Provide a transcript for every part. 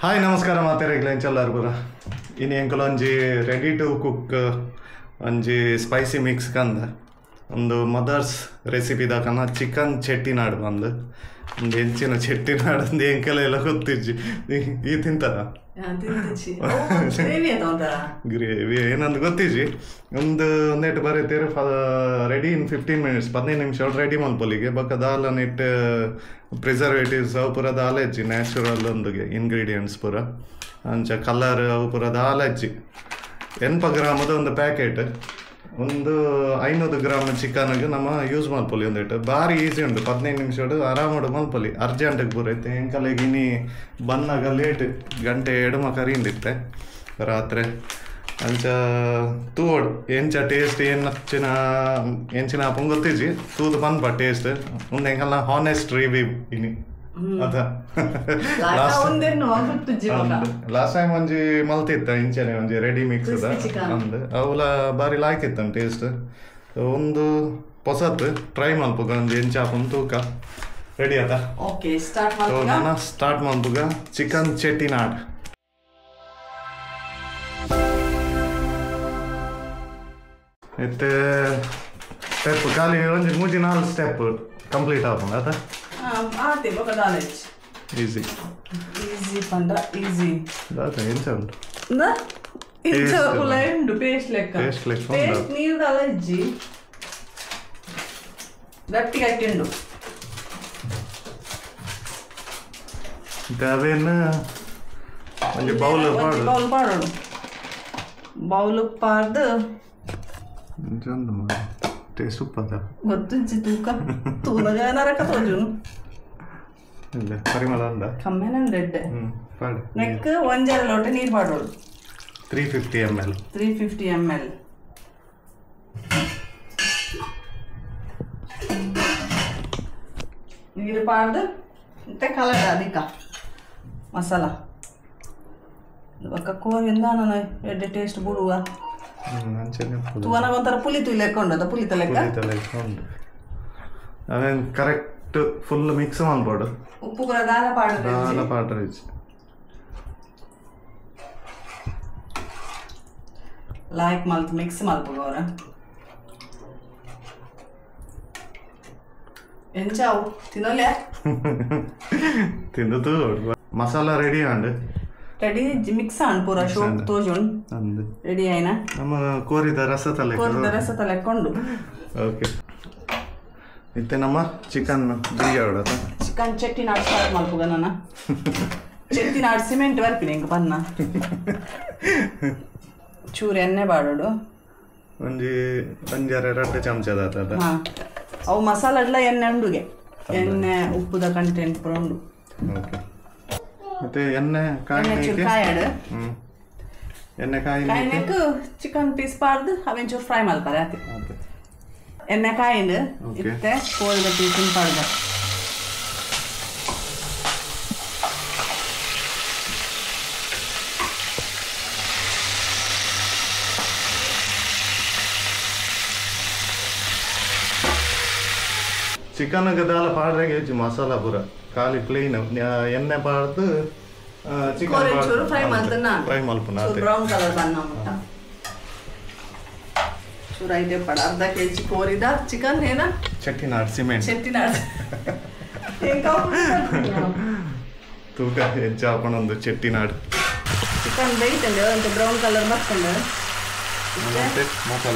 Hi ನಮಸ್ಕಾರ ಮಾತೆರೆಗ್ಲ ಎಂಚಲ್ಲಾರ್ ಪೂರ ಇನಿ ಎಂಕುಲು ಒಂಜಿ ರೆಡಿ ಟು ಕುಕ್ ಒಂಜಿ ಸ್ಪೈಸಿ ಮಿಕ್ಸ್ ಕಂದ ಒಂದು ಮದರ್ಸ್ ರೆಸಿಪಿ ದಾಕನ ಚಿಕನ್ ಚೆಟ್ಟಿನಾಡು ಬಂದು ಒಂದು ಎಂಚಿನ ಚೆಟ್ಟಿನಾಡು ಅಂದು ಎಂಕಲೆಲ್ಲ ಗೊತ್ತಿಜ್ಜಿ ಈ ತಿಂತಾರ ಗ್ರೇವಿ ಏನಂದು ಗೊತ್ತಿಜ್ಜಿ ಒಂದು ಒಂದೇಟು ಬರೀತೀರಿ ರೆಡಿ ಇನ್ 15 ಮಿನಿಟ್ಸ್ 15 ನಿಮಿಷ ರೆಡಿ ಮಲ್ಪೊಲಿಗೆ ಬೊಕ್ಕ ದಾಲನ್ ಇಟ್ಟು ಪ್ರಿಸರ್ವೇಟಿವ್ಸ್ ಅವು ಪೂರ ದಾಲ ಇಜ್ಜಿ ನ್ಯಾಚುರಲ್ ಒಂದುಗೆ ಇಂಗ್ರೀಡಿಯೆಂಟ್ಸ್ ಪೂರ ಅಂಚ ಕಲರ್ ಅವು ಪೂರ ದಾಲ ಇಜ್ಜಿ 80 ಗ್ರಾಮದ ಒಂದು ಪ್ಯಾಕೆಟ್ ಒಂದು 500 ಗ್ರಾಮ್ ಚಿಕನ್ಗೆ ನಮ್ಮ ಯೂಸ್ ಮಲ್ಪೊಲಿ ಒಂದಿಟ್ಟು ಭಾರಿ ಈಸಿ ಉಂಟು 15 ನಿಮಿಷ ಆರಾಮಡು ಮಲ್ಪೊಲಿ ಅರ್ಜೆಂಟಿಗೆ ಪೂರ ಇತ್ತೆ ಎಂಕಲೆಗ್ ಇನಿ ಬನ್ನಾಗ ಲೇಟ್ ಗಂಟೆ ಎಡಮ ಕರಿಂದಿತ್ತೆ ರಾತ್ರಿ ಅಂಚ ತೂವೊಡು ಎಂಚ ಟೇಸ್ಟ್ ಏನು ಎಂಚಿನ ಆಪುಂಡು ಗೊತ್ತಿಜ್ಜಿ ತೂದು ಪನ್ಪ ಟೇಸ್ಟ್ ಉಂದು ಎಂಕಲ್ನ ಹಾನೆಸ್ಟ್ ರಿವ್ಯೂ ಇನಿ ಅದ ಲಾಸ್ಟ್ ಟೈಮ್ ಒಂಜಿ ಮಲ್ತಿತ್ತ ಇಂಚನೆ ಒಂಜಿ ರೆಡಿ ಮಿಕ್ಸ್ ಅಂದ್ ಅವುಲ ಬಾರಿ ಲಾಯ್ಕ್ ಇತ್ತ ಟೇಸ್ಟ್ ಒಂದು ಪೊಸತ್ ಟ್ರೈ ಮಲ್ಪುಗ ಒಂಜಿ ಎಂಚ ಆಪುಂಡು ತೂಕ ರೆಡಿ ಆತ ಓಕೆ ಸ್ಟಾರ್ಟ್ ಮಲ್ಪುಗ ನಾನು ಸ್ಟಾರ್ಟ್ ಮಲ್ಪುಗ ಚಿಕನ್ ಚೆಟ್ಟಿನಾಡ್ ಇತ್ತೆ ಸ್ಟೆಪ್ ಖಾಲಿ ಒಂಜಿ 3 4 ಸ್ಟೆಪ್ ಕಂಪ್ಲೀಟ್ ಆಪುಂಡು ಆತ ಆತೆ ಬೊಕ ದಾಲ ಈಸಿ ಈಸಿ ಪಂಡ ಈಸಿ ದಾತ ಎಂಚ ಉಂಟು ನ ಇಂಚ ಉಲ ಉಂಡು ಪೇಸ್ಟ್ ಲೆಕ್ಕ ಪೇಸ್ಟ್ ಲೆಕ್ಕ ಪೇಸ್ಟ್ ನೀರು ದಾಲ ಇಜ್ಜಿ ಗಟ್ಟಿ ಗಟ್ಟಿ ಉಂಡು ಅವೇನು ಒಂಜಿ ಬೌಲ್ ಪಾಡು ಬೌಲ್ ಪಾಡೋಡು ಬೌಲ್ ಪಾಡ್ದು ಉಂಡು ಟೇಸ್ಟ್ ಉಪ್ಪದ ಗೊತ್ತುಂಚಿ ತೂಕ ತೂನಗ ನರಕ ತೋಜುನು ಇಲ್ಲ ಪರಿಮಳ ಉಂಡ ಕಮ್ಮೆನ ರೆಡ್ ಪಾಡು ನೆಕ್ ಒಂಜರ ಲೋಟ ನೀರು ಪಾಡೋಡು 350 ml 350 ml ನೀರು ಪಾಡ್ದು ಮತ್ತೆ ಕಲರ್ ಅದಿಕ ಮಸಾಲ ಬೊಕ್ಕ ಕೋರಿಂದ ನಾನು ಎಡ್ಡೆ ಟೇಸ್ಟ್ ಬಿಡುವ ತೂವನ ಒಂಥರ ಪುಲಿ ತುಯಿ ಲೆಕ್ಕ ಉಂಡು ಪುಲಿತ ಲೆಕ್ಕ ಪುಲಿತ ಲೆಕ್ಕ ಉಂಡು ಅವೇನು ಕರೆಕ್ಟ್ ಫುಲ್ ಮಿಕ್ಸ್ ಮಲ್ಪೊಡು ಉಪ್ಪು ಪೂರ ದಾಲ ಪಾಡು ದಾಲ ಪಾಡ್ರೆ ಇಜ್ಜಿ ಲಾಯ್ಕ್ ಮಲ್ತ್ ಮಿಕ್ಸ್ ಮಲ್ಪುಗ ಅವರ ಎಂಚಾವು ತಿನ್ನೋಲೆ ತಿಂದು ಮಸಾಲ ರೆಡಿ ಆಂಡ್ ರೆಡಿ ಮಿಕ್ಸ್ ಆಂಡ್ ಪೂರ ಶೋಕ್ ತೋಜುಂಡು ರೆಡಿ ಆಯ್ನಾ ನಮ್ಮ ಕೋರಿದ ರಸತ ಲೆಕ್ಕ ಕೋರಿದ ರಸತ ಲೆಕ್ಕ ಉಂಡು ಓಕೆ ಇತ್ತೆ ನಮ್ಮ ಚಿಕನ್ ಬಿರಿಯಾಡಿ ಚಿಕನ್ ಚೆಟ್ಟಿನಾಡ್ ಸ್ಟಾರ್ಟ್ ಮಲ್ಪುಗ ನನ್ನ ಚೆಟ್ಟಿನಾಡ್ ಸಿಮೆಂಟ್ ಬರ್ಪಿನಿ ಇಂಕ ಪನ್ನ ಚೂರು ಎಣ್ಣೆ ಬಾಡೋಡು ಒಂಜಿ ಒಂಜಾರೆ ರಡ್ಡು ಚಮಚದ ಹಾಂ ಅವು ಮಸಾಲ ಎಲ್ಲ ಎಣ್ಣೆ ಉಂಡುಗೆ ಎಣ್ಣೆ ಉಪ್ಪುದ ಕಂಟೆಂಟ್ ಪೂರ ಉಂಡು ಓಕೆ ಮತ್ತೆ ಎಣ್ಣೆ ಕಾಯಿ ಕಾಯಾಡು ಎಣ್ಣೆ ಕಾಯಿ ಕಾಯಿನೆಕ್ ಚಿಕನ್ ಪೀಸ್ ಪಾಡ್ದು ಅವೆಂಚೂರು ಫ್ರೈ ಮಲ್ಪರೆ ಆತೆ ಎಣ್ಣೆ ಕಾಯಿಂಡು ಇತ್ತೆ ಕೋಳಿದ ಪೀಸಿನ ಪಾಡ್ದ ಚಿಕನ್ ದಾಲ ಪಾಡ್ರೆಗೆ ಹೆಚ್ಚು ಮಸಾಲ ಪೂರ ಖಾಲಿ ಪ್ಲೇನ್ ಎಣ್ಣೆ ಪಾಡ್ದು ಚಿಕನ್ ಚೂರು ಫ್ರೈ ಮಲ್ತನ ಫ್ರೈ ಮಲ್ಪುನ ಬ್ರೌನ್ ಕಲರ್ ಬಣ್ಣ ಮುಟ್ಟ ಚೂರು ಐತೆ ಪಡ ಅರ್ಧ ಕೆಜಿ ಕೋರಿದ ಚಿಕನ್ ಏನ ಚೆಟ್ಟಿನಾಡ್ ಸಿಮೆಂಟ್ ಚೆಟ್ಟಿನಾಡ್ ತೂಕ ಹೆಚ್ಚಾಪಣೊಂದು ಚೆಟ್ಟಿನಾಡ್ ಚಿಕನ್ ಬೇಯ್ತಂಡೆ ಒಂದು ಬ್ರೌನ್ ಕಲರ್ ಬರ್ತಂಡೆ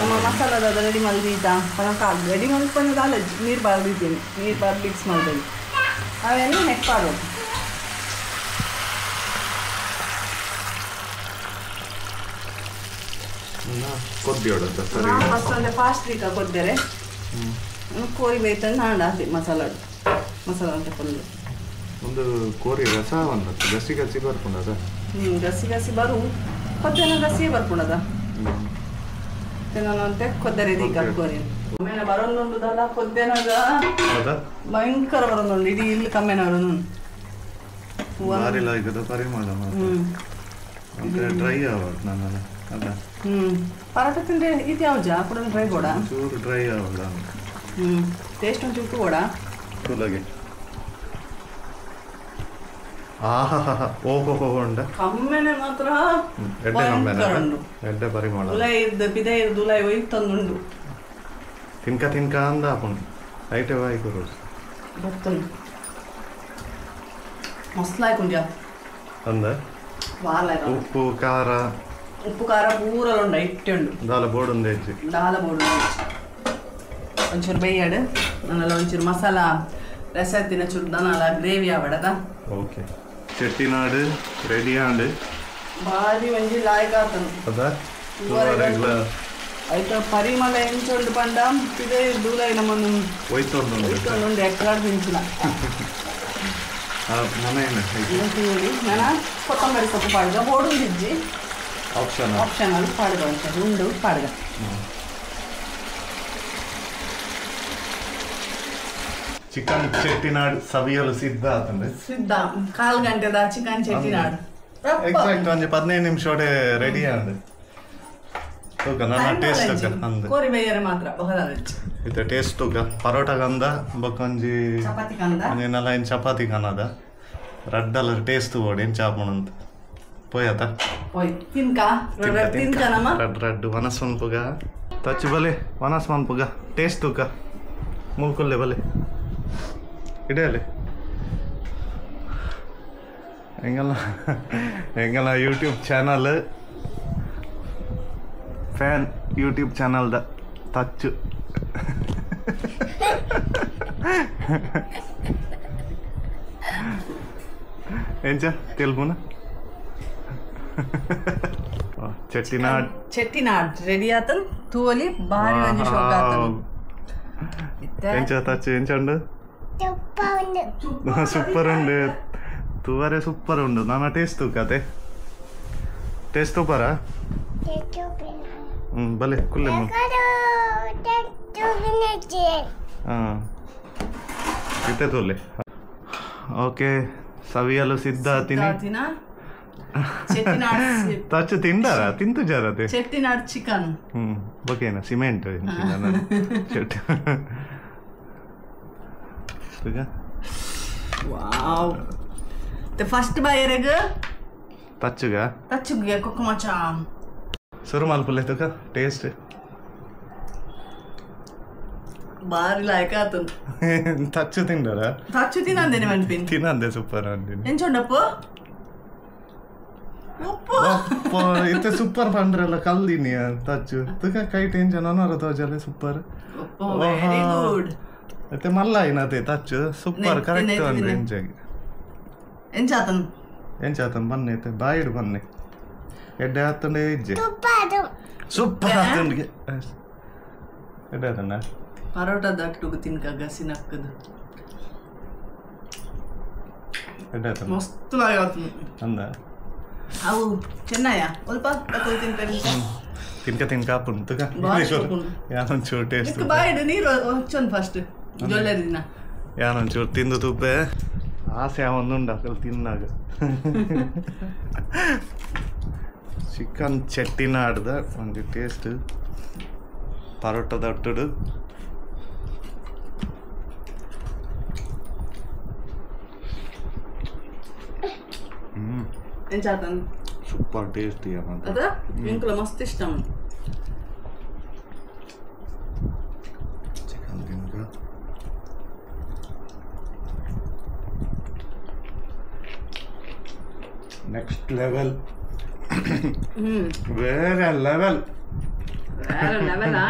ನಮ್ಮ ಮಸಾಲದ ರೆಡಿ ಮಲ್ದೀತ ಪನಕ ರೆಡಿ ಮಲ್ಪನ ದಾಲ ನೀರು ಬಾರ್ದಿದ್ದೀನಿ ನೀರು ಬಾರ್ದು ಮಿಕ್ಸ್ ಮಾಡ್ತೀನಿ ಅವೇನು ನೆಕ್ ಪಾಡೋದು ಕೊದ್ದಿಯೋಡು ಫಸ್ಟ್ ಒಂದು ಫಾಸ್ಟ್ ರೀಕ ಕೊದ್ದರೆ ಕೋರಿ ಬೇಯ್ತಂದು ನಾಂಡ ಹಾಕಿ ಮಸಾಲ ಮಸಾಲ ಅಂತ ಫುಲ್ಲು ಒಂದು ಕೋರಿ ರಸ ಒಂದು ಗಸಿ ಗಸಿ ಬರ್ಪುಂಡದ ಗಸಿ ಗಸಿ ಬರು ಕೊದ್ದೆನ ಗಸಿಯೇ ಬರ್ಪುಂಡದ ತಿನ್ನೋಂತೆ ಕೊದ್ದರೆ ದೀಕ ಕೋರಿ ಆಮೇಲೆ ಬರೋದುಂಟು ದಲ್ಲ ಕೊದ್ದೆನಾಗ ಭಯಂಕರ ಬರೋದುಂಟು ಇಡೀ ಇಲ್ಲಿ ಕಮ್ಮೆನ ಬರೋದುಂಟು ಪರಿಮಳ ಡ್ರೈ ಆವಡ್ ನಾನು ಅಲ್ಲ ಪರಾಟ ತಿಂದ್ರೆ ಇದು ಯಾವ್ಜ ಕೂಡ ಡ್ರೈ ಬೋಡ ಚೂರು ಡ್ರೈ ಆವಡ ಟೇಸ್ಟ್ ಒಂಚೂರು ಬೋಡ ತುಲಗೆ ಆಹಾ ಓಹೋ ಉಂಡ ಕಮ್ಮೆನೆ ಮಾತ್ರ ಎಡ್ಡೆ ಕಮ್ಮೆನೆ ಎಡ್ಡೆ ಪರಿಮಳ ಉಲಾಯಿ ಇದ್ದ ಪಿದೆ ಇದ್ದು ಉಲಾಯಿ ಒಯ್ತಂದುಂಡು ತಿನ್ಕ ತಿನ್ಕ ಅಂದ ಆಪುಂಡು ಐಟೆ ಬಾಯಿ ಕೊರು ಬತ್ತುಂಡು ಮಸ್ತ್ ಕುಂಡ್ಯ ಅಂದ ವಾಲ ಉಪ್ಪು ಖಾರ ಉಪ್ಪು ಖಾರ ಪೂರ ಉಂಡು ಇಟ್ಟೆ ಉಂಡು ದಾಲ ಬೋಡುಂದು ಹೆಚ್ಚು ದಾಲ ಬೋಡು ಒಂಚೂರು ಬೇಯಾಡು ನನ್ನೆಲ್ಲ ಒಂಚೂರು ಮಸಾಲ ರಸ ತಿನ್ನ ಚೂರು ದನಲ ಗ್ರೇವಿ ಆವಡದ ಓಕೆ ಚೆಟ್ಟಿನಾಡು ರೆಡಿ ಆಂಡು ಬಾರಿ ಒಂಜಿ ಲಾಯ್ಕ್ ಆತನು ಅದ ಐತ ಪರಿಮಳ ಎಂಚುಂಡು ಪಂಡ ಇದೇ ದೂಲ ನಮ್ಮನ್ನು ಒಯ್ತೊಂದು ಎಕ್ಕಲಾಡ್ ಮಿಂಚಿನ ನಾನು ಕೊತ್ತಂಬರಿ ಸೊಪ್ಪು ಪಾಡ್ಗ ಬೋಡುಂದಿಜ್ಜಿ ಆಪ್ಷನ್ ಆಪ್ಷನಲ್ ಪಾಡ್ಗ ಒಂಚೂರು ಉಂಡು ಪಾಡ್ಗ ಚಿಕನ್ ಚೆಟ್ಟಿನಾಡ್ ಸವಿಯಲು ಸಿದ್ಧ ಆತಂದೆ ಸಿದ್ಧ ಕಾಲು ಗಂಟೆದ ಚಿಕನ್ ಚೆಟ್ಟಿನಾಡ್ ಎಕ್ಸಾಕ್ಟ್ ಒಂಜಿ 15 ನಿಮಿಷ ರೆಡಿ ಆಂಡ್ ತೂಕ ನನ್ನ ಟೇಸ್ಟ್ ತೂಕ ಅಂದ ಕೋರಿ ಬೇಯರೆ ಮಾತ್ರ ಬಹಳ ಇತ್ತೆ ಟೇಸ್ಟ್ ತೂಕ ಪರೋಟ ಕಂದ ಬೊಕ್ಕ ಒಂಜಿ ಚಪಾತಿ ಕಂದ ಒಂಜಿ ನಲೈನ್ ಚಪಾತಿ ಕನದ ರಡ್ಡಲ ಟೇಸ್ಟ್ ಬೋಡು ಎಂಚ ಆಪುಂಡು ಪೋಯತ ಪೋಯ್ ತಿನ್ಕ ರಡ್ಡ ತಿನ್ಕ ನಮ ರಡ್ಡ ರಡ್ಡ ವನಸ್ ಮನ್ಪುಗ ತಚ್ಚು ಬಲೆ ವನಸ್ ಮನ್ಪುಗ ಟೇಸ್ಟ್ ತೂಕ ಮುಲ್ಕುಲ್ಲೆ ಬಲೆ ಇಡಲಿ ಎಂಗಲ್ಲ ಎಂಗಲ್ಲ YouTube channel fan YouTube channel the ತಚ್ಚು ಎಂಚ ತೆಲ್ಪುನ ಚೆಟ್ಟಿನಾಡ್ ಚೆಟ್ಟಿನಾಡ್ ರೆಡಿ ಆತನ್ ತೂವಲಿ ಬಾರಿ ಒಂಜಿ ಶೋಕ ಆತನ್ ಎಂಚ ತಚ್ಚು ಎಂಚ ಉಂಡು ಸೂಪರ್ ಉಂಡು ತೂವರೆ ಸೂಪರ್ ಉಂಡು ನನ್ನ ಟೇಸ್ಟ್ ತೂಕತೆ ಟೇಸ್ಟ್ ತೂಪರ ಬಲೆ ಕುಲ್ಲೆ ಹಾಂ ಇತ್ತೆ ತೋಲೆ ಓಕೆ ಸವಿಯಲು ಸಿದ್ಧ ತಿನಿ ತಚ್ಚು ತಿಂದಾರ ತಿಂತು ಜಾರತೆ ಚೆಟ್ಟಿನಾಡ್ ಚಿಕನ್ ಓಕೆನಾ cement Chetty wow the first ಬಾಯರೆಗ ತಚ್ಚುಗ ತಚ್ಚುಗ ಕೊಕ್ಕ ಮಚ ಸುರು ಮಲ್ಪುಲೆ ತುಕ ಟೇಸ್ಟ್ ಬಾರಿ ಲಾಯ್ಕ ಆತನ್ ತಚ್ಚು ತಿಂಡರ ತಚ್ಚು ತಿನ್ನಂದೇನೆ ಮನ್ಪಿನ್ ತಿನ್ನಂದೆ ಸೂಪರ್ ಅಂದಿನಿ ಎಂಚೊಂಡಪ್ಪ ಉಪ್ಪು ಇತ್ತೆ ಸೂಪರ್ ಪಂಡ್ರಲ್ಲ ಕಲ್ದಿನಿ ತಚ್ಚು ತುಕ ಕೈ ಟೆನ್ಷನ್ ಅನರ ತೋಜಲೆ ಸೂಪರ್ ವೆರಿ ಗುಡ್ ಮತ್ತೆ ಮಲ್ಲ ಏನತೆ ತಚ್ಚು ಸೂಪರ್ ಕರೆಕ್ಟ್ ಅಂದ್ರೆ ಎಂಚಾಗಿ ಎಂಚಾತನ್ ಎಂಚಾತನ್ ಬನ್ನಿ ಐತೆ ಬಾಯಿಡು ಬನ್ನಿ ಎಡ್ಡೆ ಆತಂಡೆ ಇಜ್ಜೆ ಸೂಪರ್ ಆತಂಡಿಗೆ ಎಡ್ಡೆ ಆತಂಡ ಪರೋಟ ದಟ್ಟುಗು ತಿನ್ಕ ಗಸಿನಕ್ಕದು ಎಡ್ಡೆ ಆತಂಡ ಮಸ್ತ್ ಲಾಗಾತನ್ ಅಂದ ಅವು ಚೆನ್ನಯ್ಯ ಸ್ವಲ್ಪ ತಿನ್ಕ ತಿನ್ಕ ತಿನ್ಕ ಆಪುಂಡು ತುಕ ಯಾನೊಂಚೂರು ಟೇಸ್ಟ್ ಬಾಯಿಡು ನೀರು ಹಚ್ಚೊಂದು ಫಸ್ಟ್ ಜೊಲ್ಲೆ ದಿನ ಯಾನೊಂಚೂರು ತಿಂದು ತುಪ್ಪೆ ಆಸೆ ಒಂದುಂಡು ಅಕಲ್ ತಿನ್ನಾಗ ಚಿಕನ್ ಚೆಟ್ಟಿನಾಡ್ದ ಒಂದು ಟೇಸ್ಟ್ ಪರೋಟ ದಟ್ಟುಡು ಸೂಪರ್ ಟೇಸ್ಟಿ ಅದ ಎಂಕುಲ ಮಸ್ತ್ ಇಷ್ಟ ಚಿಕನ್ ತಿನ್ಕ ನೆಕ್ಸ್ಟ್ ಲೆವೆಲ್ வேற லெவல் வேற லெவலா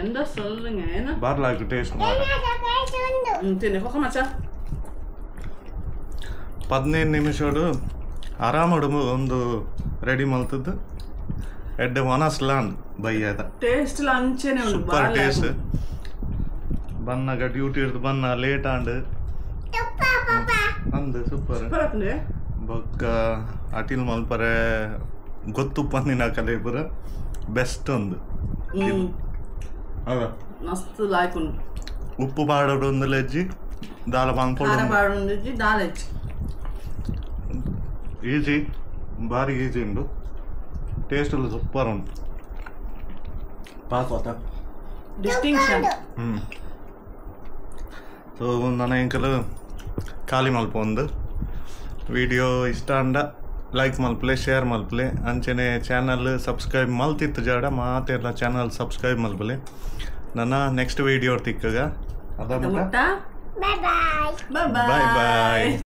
எந்த சொல்லுங்க என்ன பார்லாக்கு டேஸ்ட் ತಿನ್ನಿ ಕೊಕ್ಕ ಮಚ್ಚ 15 ನಿಮಿಷಡು ಆರಾಮಡು ಒಂದು ರೆಡಿ ಮಲ್ತದ್ದು ಎಡ್ಡೆ ವನಸ್ ಲಾನ್ ಬೈಯದ ಟೇಸ್ಟ್ ಲಂಚೇನೆ ಉಂಡು ಸೂಪರ್ ಟೇಸ್ಟ್ ಬನ್ನಾಗ ಡ್ಯೂಟಿ ಇರ್ದು ಬನ್ನ ಲೇಟ್ ಆಂಡ್ ಅಂದು ಸೂಪರ್ ಬೊಕ್ಕ ಅಟಿಲ್ ಮಲ್ಪರೆ ಗೊತ್ತು ಪಂದಿನ ಕಲೆ ಪೂರ ಬೆಸ್ಟ್ ಒಂದು ಅದ ಮಸ್ತ್ ಲಾಯ್ಕ್ ಉಂಡು ಉಪ್ಪು ಪಾಡೋಡು ಒಂದು ಲೆಜ್ಜಿ ದಾಲ ಪಾಂಪೊಡು ಪಾಡೊಂದು ದಾಲ ಹೆಚ್ಚಿ ಈಜಿ ಭಾರಿ ಈಜಿ ಉಂಡು ಟೇಸ್ಟ್ ಎಲ್ಲ ಸೂಪರ್ ಉಂಟು ಪಾಸ್ ಆತ ಡಿಸ್ಟಿಂಕ್ಷನ್ ಸೊ ನನ್ನ ಎಂಕಲ್ ಖಾಲಿ ಮಲ್ಪ ಒಂದು ವಿಡಿಯೋ ಇಷ್ಟ ಅಂಡ ಲೈಕ್ ಮಲ್ಪಲೆ, ಶೇರ್ ಮಲ್ಪಲೆ. ಅಂಚನೆ ಚಾನಲ್ ಸಬ್ಸ್ಕ್ರೈಬ್ ಮಲ್ತಿತ್ತು ಜಾಡ ಮಾತೆರ್ಲ ಚಾನಲ್ ಸಬ್ಸ್ಕ್ರೈಬ್ ಮಲ್ಪಲೆ. ನನ್ನ ನೆಕ್ಸ್ಟ್ ವಿಡಿಯೋ ತಿಕ್ಕಗ ಅದ. ಮುಟ್ಟ. Bye bye. Bye. Bye bye.